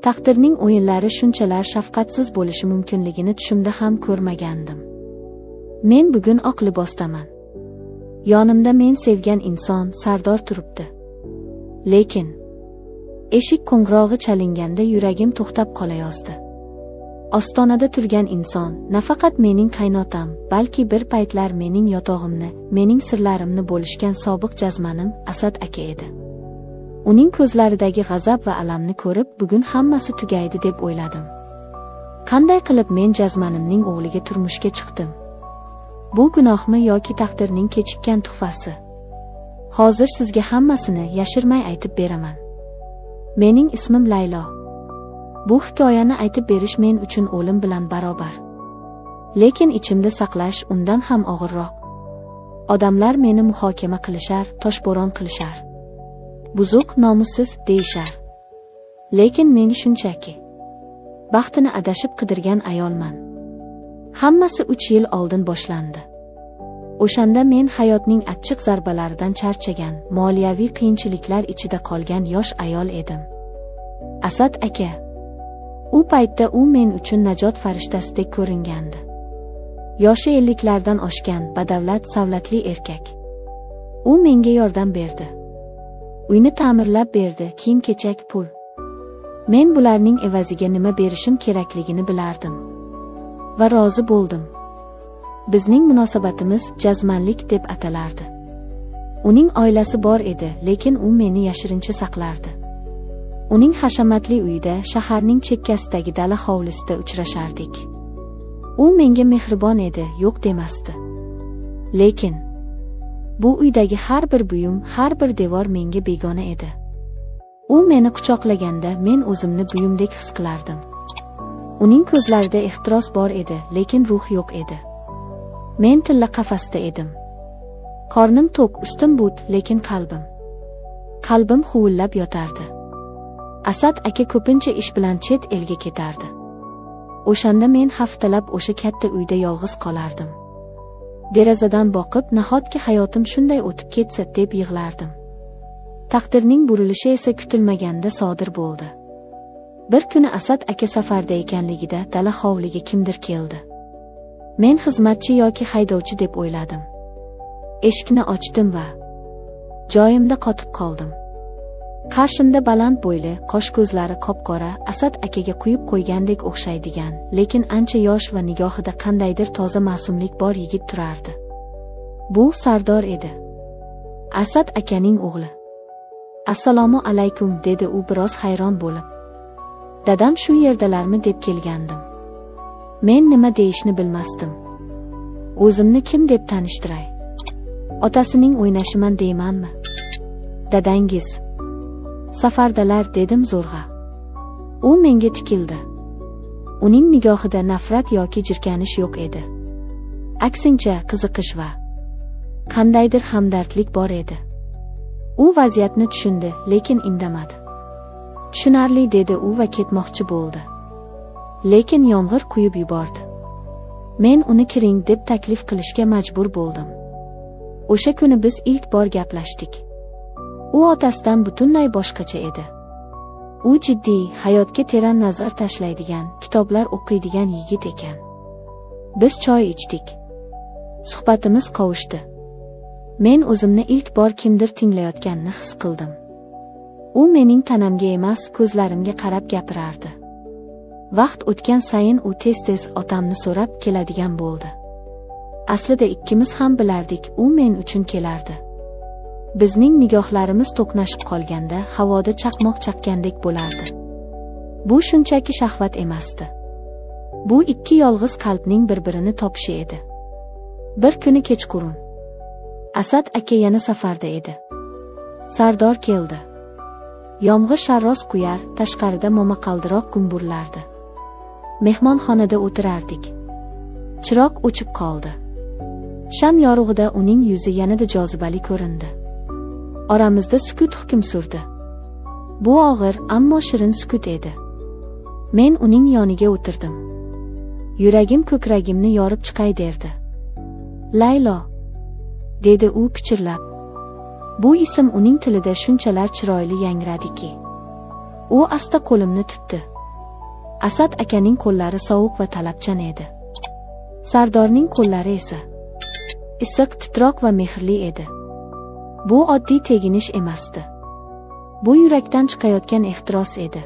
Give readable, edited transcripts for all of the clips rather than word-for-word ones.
Taqdirning o'yinlari shunchalar shafqatsiz bo'lishi mumkinligini tushimda ham ko'rmagandim. Men bugun oq libosdaman. Yonimda men sevgan inson Sardor turibdi. Lekin eshik qo'ng'irog'i chalinganda yuragim to'xtab qolayozdi. Ostonada turgan inson nafaqat mening qaynotam, balki bir paytlar mening yotog'imni, mening sirlarimni bo'lishgan sobiq jazmanim Asad aka edi. Uning ko'zlaridagi g'azab va alamni ko'rib, bugun hammasi tugaydi deb o'yladim. Qanday qilib men jazmanimning o'g'liga turmushga chiqdim? Bu gunohmi yoki taqdirning kechikkan tuhfasi? Hozir sizga hammasini yashirmay aytib beraman. Mening ismim Laylo. Bu hikoyani aytib berish men uchun o'lim bilan barobar. Lekin ichimda saqlash undan ham og'irroq. Odamlar meni muhokama qilishar, toshbo'ron qilishar. Buzuq, nomussiz deyishar. Lekin men shunchaki baxtini adashib qidirgan ayolman. Hammasi 3 yil oldin boshlandi. O'shanda men hayotning achchiq zarbalaridan charchagan, moliyaviy qiyinchiliklar ichida qolgan yosh ayol edim. Asad aka. U paytda u men uchun najot farishtasidek ko'ringandi. Yoshi 50lardan oshgan, badavlat, savlatli erkak. U menga yordam berdi. Uyni ta'mirlab berdi, kiyim-kechak, pul. Men bularning evaziga nima berishim kerakligini bilardim. Va rozi bo'ldim. Bizning munosabatimiz jazmanlik deb atalardi. Uning oilasi bor edi, lekin u meni yashirincha saqlardi. Uning hashamatli uyida, shaharning chekkasidagi dala hovlisida uchrashardik. U menga mehribon edi, yo'q demasdi. Lekin bu uydagi har bir buyum, har bir devor menga begona edi. U meni quchoqlaganda men o'zimni buyumdek his qilardim. Uning ko'zlarida ehtiros bor edi, lekin ruh yo'q edi. Men tilla qafasda edim. Qornim to'q, ustim but, lekin qalbim huvillab yotardi. Asad aka ko'pincha ish bilan chet elga ketardi. O'shanda men haftalab o'sha katta uyda yolg'iz qolardim. Derazadan boqib, nahotki hayotim shunday o'tib ketsa deb yig'lardim. Taqdirning burilishi esa kutilmaganda sodir bo'ldi. Bir kuni Asad aka safarda ekanligida dala hovliga kimdir keldi. Men xizmatchi yoki haydovchi deb o'yladim. Eshikni ochdim va joyimda qotib qoldim. Qarshimda baland bo'yli, qosh-ko'zlari qop-qora, Asad akaga quyib qo'ygandek o'xshaydigan, lekin ancha yosh va nigohida qandaydir toza ma'sumlik bor yigit turardi. Bu Sardor edi. Asad akaning o'g'li. Assalomu alaykum, dedi u biroz hayron bo'lib. Dadam shu yerdalarmi deb kelgandim. Men nima deyishni bilmasdim. O'zimni kim deb tanishtiray? Otasining o'ynashiman deymanmi? Dadangiz safardalar, dedim zo'rg'a. U menga tikildi. Uning nigohida nafrat yoki jirkanish yo'q edi. Aksincha, qiziqish va qandaydir hamdardlik bor edi. U vaziyatni tushundi, lekin indamadi. Tushunarli, dedi u va ketmoqchi bo'ldi. Lekin yomg'ir quyib yubordi. Men uni kiring deb taklif qilishga majbur bo'ldim. O'sha kuni biz ilk bor gaplashdik. U otasidan butunlay boshqacha edi. U jiddiy, hayotga teran nazar tashlaydigan, kitoblar o'qiydigan yigit ekan. Biz choy ichdik. Suhbatimiz qovushdi. Men o'zimni ilk bor kimdir tinglayotganini his qildim. U mening tanamga emas, ko'zlarimga qarab gapirardi. Vaqt o'tgan sayin u tez-tez otamni so'rab keladigan bo'ldi. Aslida ikkimiz ham bilardik, u men uchun kelardi. Bizning nigohlarimiz to'qnashib qolganda havoda chaqmoq chaqqandek bo'lardi. Bu shunchaki shahvat emasdi. Bu ikki yolg'iz qalbning bir-birini topishi edi. Bir kuni kechqurun Asad aka yana safarda edi. Sardor keldi. Yomg'ir sharros quyar, tashqarida momaqaldiroq gumburlardi. Mehmonxonada o'tirardik. Chiroq o'chib qoldi. Sham yorug'ida uning yuzi yanada jozibali ko'rindi. Oramizda sukut hukm surdi. Bu og'ir, ammo shirin sukut edi. Men uning yoniga o'tirdim. Yuragim ko'kragimni yorib chiqay derdi. Laylo, dedi u pichirlab. Bu ism uning tilida shunchalar chiroyli yangradiki. U asta qo'limni tutdi. Asad akaning qo'llari sovuq va talabchan edi. Sardorning qo'llari esa issiq, titroq va mehrli edi. Bu oddiy teginish emasdi. Bu yurakdan chiqayotgan ehtiros edi.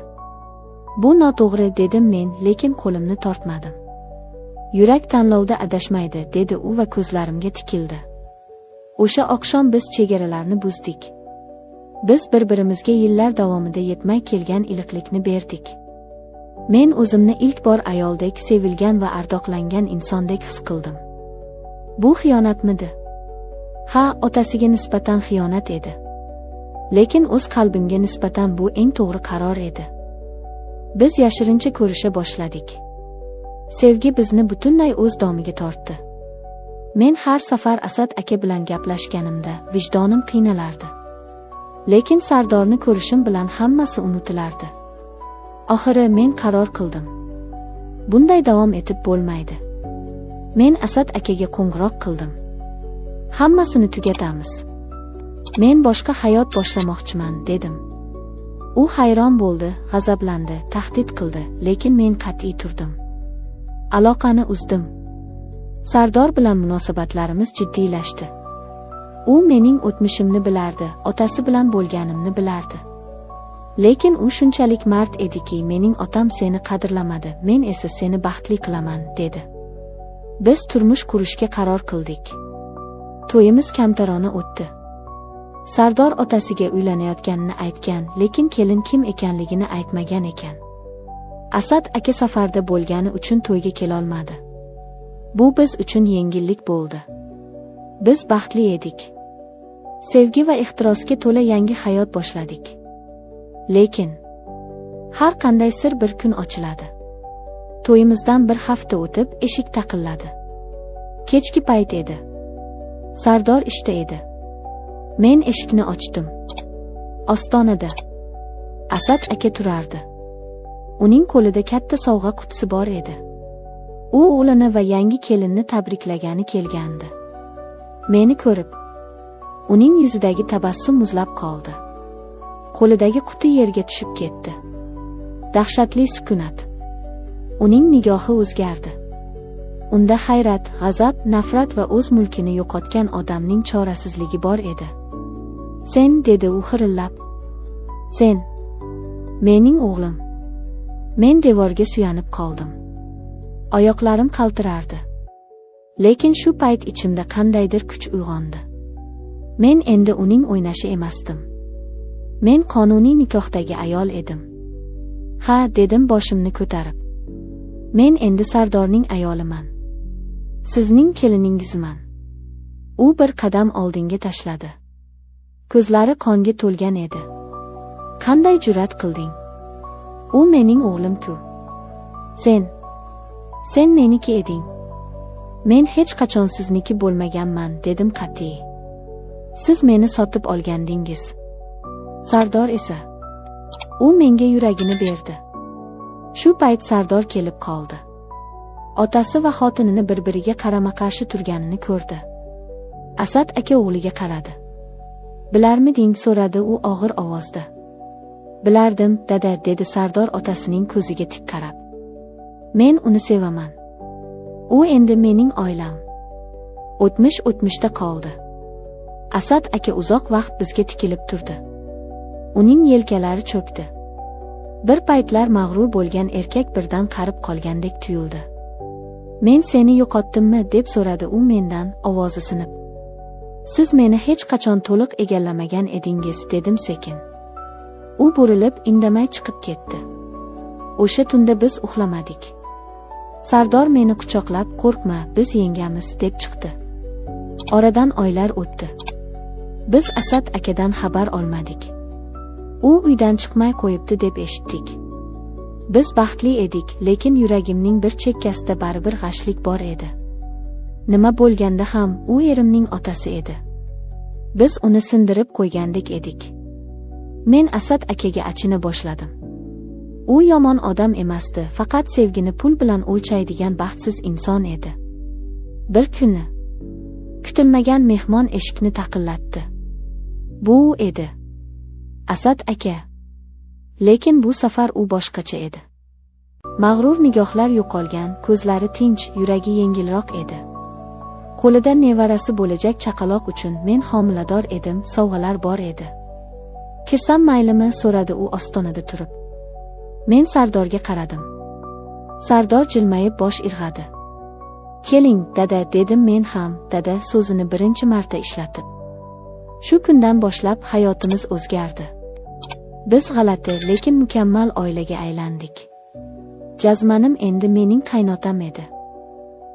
Bu noto'g'ri, dedim men, lekin qo'limni tortmadim. Yurak tanlovda adashmaydi, dedi u va ko'zlarimga tikildi. O'sha oqshom biz chegaralarni buzdik. Biz bir-birimizga yillar davomida yetmay kelgan iliqlikni berdik. Men o'zimni ilk bor ayoldek sevilgan va ardoqlangan insondek his qildim. Bu xiyonatmidi? Ha, otasiga nisbatan xiyonat edi. Lekin o'z qalbimga nisbatan bu eng to'g'ri qaror edi. Biz yashirincha ko'risha boshladik. Sevgi bizni butunlay o'z domiga tortdi. Men har safar Asad aka bilan gaplashganimda vijdonim qiynalardi. Lekin Sardorni ko'rishim bilan hammasi unutilardi. Oxiri men qaror qildim. Bunday davom etib bo'lmaydi. Men Asad akaga qo'ng'iroq qildim. Hammasini tugatamiz. Men boshqa hayot boshlamoqchiman, dedim. U hayron bo'ldi, g'azablandi, tahdid qildi, lekin men qat'iy turdim. Aloqani uzdim. Sardor bilan munosabatlarimiz jiddiylashdi. U mening o'tmishimni bilardi, otasi bilan bo'lganimni bilardi. Lekin u shunchalik mard ediki, mening otam seni qadrlamadi, men esa seni baxtli qilaman, dedi. Biz turmush qurishga qaror qildik. To'yimiz kamtarona o'tdi. Sardor otasiga uylanayotganini aytgan, lekin kelin kim ekanligini aytmagan ekan. Asad aka safarda bo'lgani uchun to'yga kelolmadi. Bu biz uchun yengillik bo'ldi. Biz baxtli edik. Sevgi va ehtirosga to'la yangi hayot boshladik. Lekin har qanday sir bir kun ochiladi. To'yimizdan bir hafta o'tib, eshik taqilladi. Kechki payt edi. Sardor ishda edi. Men eshikni ochdim. Ostonada Asad aka turardi. Uning qo'lida katta sovg'a qutisi bor edi. U o'g'lini va yangi kelinni tabriklagani kelgandi. Meni ko'rib, uning yuzidagi tabassum muzlab qoldi. Qo'lidagi quti yerga tushib ketdi. Dahshatli sukunat. Uning nigohi o'zgardi. Unda hayrat, g'azab, nafrat va o'z mulkini yo'qotgan odamning chorasizligi bor edi. "Sen", dedi u xirillab. "Sen. Mening o'g'lim." Men devorga suyanib qoldim. Oyoqlarim qaltirardi. Lekin shu payt ichimda qandaydir kuch uyg'ondi. Men endi uning o'ynashi emasdim. Men qonuniy nikohdagi ayol edim. "Ha", dedim boshimni ko'tarib. "Men endi Sardorning ayoliman. Sizning keliningizman." U bir qadam oldinga tashladi. Ko'zlari qonga to'lgan edi. "Qanday jur'at qilding? U mening o'g'lim-ku. Sen meniki eding." "Men hech qachon sizniki bo'lmaganman", dedim qat'iy. "Siz meni sotib olgandingiz." Sardor esa, u menga yuragini berdi. Shu payt Sardor kelib qoldi. Otasi va xotinini bir-biriga qarama-qarshi turganini ko'rdi. Asad aka o'g'liga qaradi. "Bilarmiding?" so'radi u og'ir ovozda. "Bilardim, dada", dedi Sardor otasining ko'ziga tik qarab. "Men uni sevaman. U endi mening oilam. O'tmish o'tmishda qoldi." Asad aka uzoq vaqt bizga tikilib turdi. Uning yelkalari cho'kdi. Bir paytlar mag'rur bo'lgan erkak birdan qarib qolgandek tuyuldi. "Men seni yo'qotdimmi?" deb so'radi u mendan, ovozi sinib. "Siz meni hech qachon to'liq egallamagan edingiz", dedim sekin. U burilib, indamay chiqib ketdi. O'sha tunda biz uxlamadik. Sardor meni quchoqlab, "Qo'rqma, biz yengamiz", deb chiqdi. Oradan oylar o'tdi. Biz Asad akadan xabar olmadik. U uydan chiqmay qo'yibdi deb eshitdik. Biz baxtli edik, lekin yuragimning bir chekkasida baribir g'ashlik bor edi. Nima bo'lganda ham u erimning otasi edi. Biz uni sindirib qo'ygandek edik. Men Asad akaga achina boshladim. U yomon odam emasdi, faqat sevgini pul bilan o'lchaydigan baxtsiz inson edi. Bir kuni kutilmagan mehmon eshikni taqillatdi. Bu u edi. Asad aka. Lekin bu safar u boshqacha edi. Mag'rur nigohlar yo'qolgan, ko'zlari tinch, yuragi yengilroq edi. Qo'lida nevarasi bo'lajak chaqaloq uchun men homilador edim, sovg'alar bor edi. Kirsam maylimi, so'radi u ostonada turib. Men Sardorga qaradim. Sardor jilmayib bosh irg'adi. Keling, dada, dedim men ham, dada so'zini birinchi marta ishlatib. Shu kundan boshlab hayotimiz o'zgardi. Biz g'alati, lekin mukammal oilaga aylandik. Jazmanim endi mening qaynotam edi.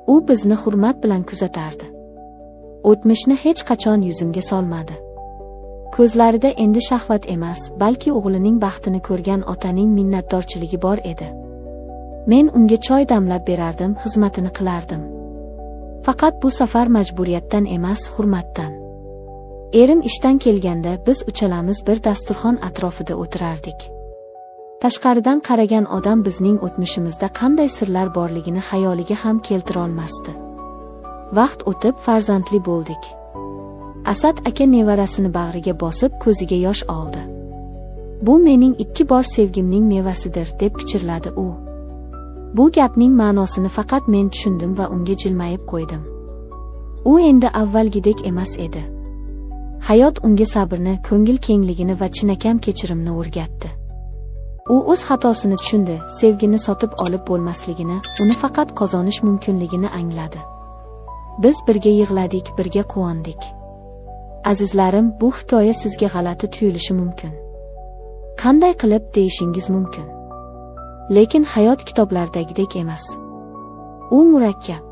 U bizni hurmat bilan kuzatardi. O'tmishni hech qachon yuzimga solmadi. Ko'zlarida endi shahvat emas, balki o'g'lining baxtini ko'rgan otaning minnatdorchiligi bor edi. Men unga choy damlab berardim, xizmatini qilardim. Faqat bu safar majburiyatdan emas, hurmatdan. Erim ishdan kelganda biz uchalamiz bir dasturxon atrofida o'tirardik. Tashqaridan qaragan odam bizning o'tmishimizda qanday sirlar borligini xayoliga ham keltira olmasdi. Vaqt o'tib farzandli bo'ldik. Asad aka nevarasini bag'riga bosib, ko'ziga yosh oldi. Bu mening 2 bor sevgimning mevasidir, deb pichirladi u. Bu gapning ma'nosini faqat men tushundim va unga jilmayib qo'ydim. U endi avvalgidek emas edi. Hayot unga sabrni, ko'ngil kengligini va chinakam kechirimni o'rgatdi. U o'z xatosini tushundi, sevgini sotib olib bo'lmasligini, uni faqat qozonish mumkinligini angladi. Biz birga yig'ladik, birga quvondik. Azizlarim, bu hikoya sizga g'alati tuyulishi mumkin. Qanday qilib deyishingiz mumkin. Lekin hayot kitoblardagidek emas. U murakkab.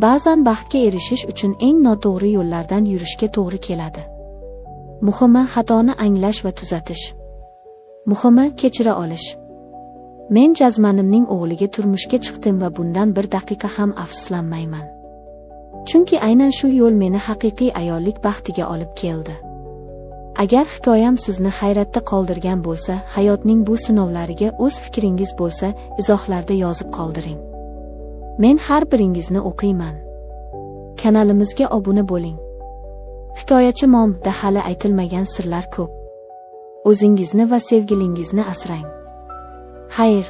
Ba'zan baxtga erishish uchun eng noto'g'ri yo'llardan yurishga to'g'ri keladi. Muhimi xatoni anglash va tuzatish. Muhimi kechira olish. Men jazmanimning o'g'liga turmushga chiqdim va bundan bir daqiqa ham afsuslanmayman. Chunki aynan shu yo'l meni haqiqiy ayollik baxtiga olib keldi. Agar hikoyam sizni hayratda qoldirgan bo'lsa, hayotning bu sinovlariga o'z fikringiz bo'lsa, izohlarda yozib qoldiring. Men har biringizni o'qiyman. Kanalimizga obuna bo'ling. Hikoyachi Momda hali aytilmagan sirlar ko'p. O'zingizni va sevgilingizni asrang. Xayr.